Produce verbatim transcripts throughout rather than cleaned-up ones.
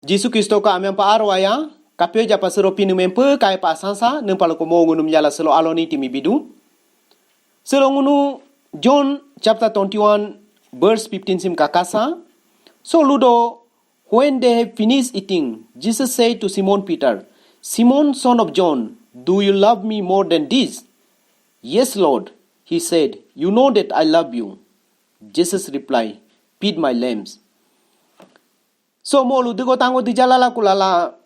Jisu Kristo ka amian pa aro aya, kapyo japa sero Pinii mi hempyo kapa sansa, niimpa luko mo ngunumi yala selo alo niti mi bidu. Selo ngunu John chapter twenty-one, verse fifteen simi kakasa. So ludo, when they have finished eating, Jesus said to Simon Peter, "Simon, son of John, do you love me more than this?" "Yes, Lord," he said, "you know that I love you." Jesus replied, "Feed my lambs." So molu diigo tango dijalala kulala,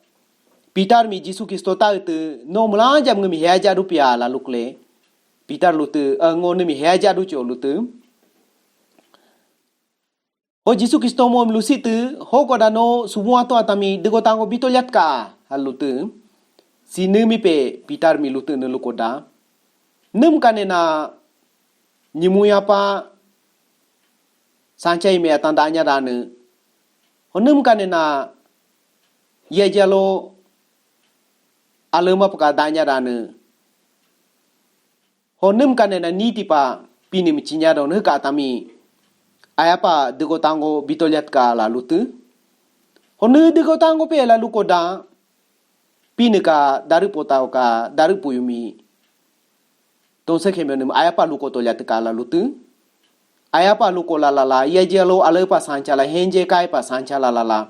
Peter mi Jisu Kristo ta utu, "No miilanja ngiimi heaja du pia?" la lukle. Peter lutii, "Eh, ngo niimi heaja du cho," lutii. Ho Jisu Kristo mo lusitii, "Ho koda no subu ato atan mi diigo tango bitolyat ka?" ha lutii. Si niimi pe Peter mi lutii ne lukoda. Niimpa kane na nyimu yapa sancha ime atan danya danii. Ho niimpa kane na yajalo alema paka danya danii. Ho niimpa kane na niti pa Pinii mi chinya don hiika atan mi ayapa diigo tango bitolyat ka la lutii. Ho nii diigo tango pe la lukoda Pinii ka darii potau ka darii puyumi. Tonse kemyo niimi ayapa luko tolyat ka la lutii. Ayapa luko lalala, yajalo alepa sancha la henje kaipa sancha lalala.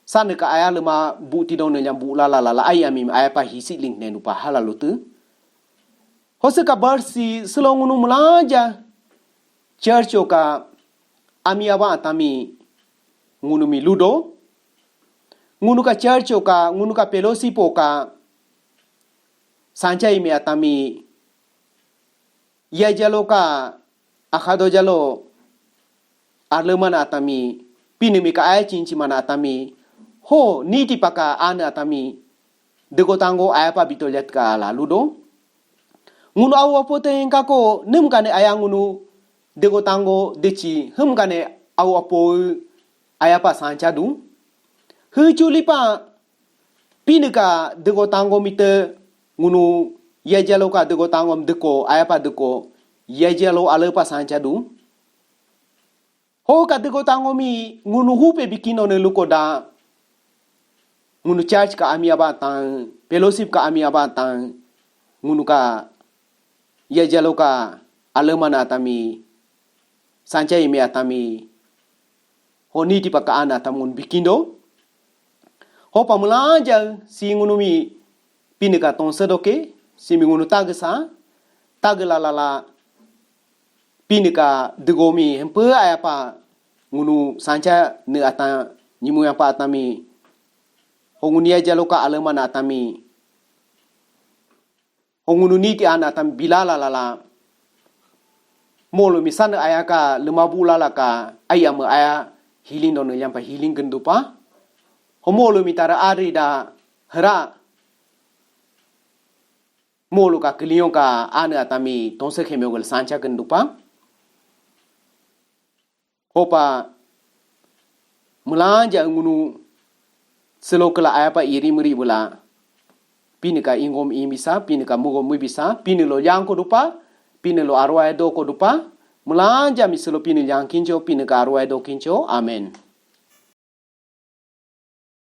Sanii ka aya lema buti don ne nyambu lalala, ayami ayapa hisi link ne nupa hala lutii. Hoseka barsi selo ngunu miilanja church ka ami aba atan mi ngunumi ludo. Ngunu ka church ka, ngunu ka fellowship ka sancha ime atan mi yajalo ka akhado jalo arle mana atan mi, Pinii mi ka aya chinchi mana atan mi, ho niti paka ane atan mi, diigo tango ayapa bitolyat ka la ludo. Ngunu au apo te engka ko niimpa kane aya ngunu diigo tango dichi, hiimpa kane au apo ayapa sancha du. Hiichuli pa Pinii ka diigo tango mite ngunu yajalo ka diigo tango mi diiko, ayapa diiko, yajalo alepa sancha du. Ho ka diigo tango mi ngunu hupe bikino ne lukoda. Ngunu church ka ami aba atan, fellowship ka ami aba atan, ngunu ka yajalo ka alema na atan mi, sancha ime atan mi, ho niti paka ane atan mi ngunu bikindo. Hopa miilanja si ngunumi Pinii ka tonse doke, simi ngunu tagesa, tagela lala, Pinii ka diigo mi hempyo ayapa ngunu sancha ne atan nyimu yapa atan mi, ho ngunu yajalo ka alema na atan mi, ho ngunu niti ane atan mi bilala lala. Molu mi sanii aya ka lemabu lala ka ayame aya healing don ne nyampa healing gendupa. Ho molu mi tara ari da hera. Molu ka kelion ka ane atan mi tonse kemyo gel sancha gendupa. Hopa miilanja ngunu selo kela ayapa iri meri bula. Pinii ka ingom imbisa, Pinii ka mugom mibisa, Pinii lo yangko dupa, Pinii lo arwai doko dupa. Miilanja mi selo Pinii yangkincho, Pinii ka arwai dokincho. Amen.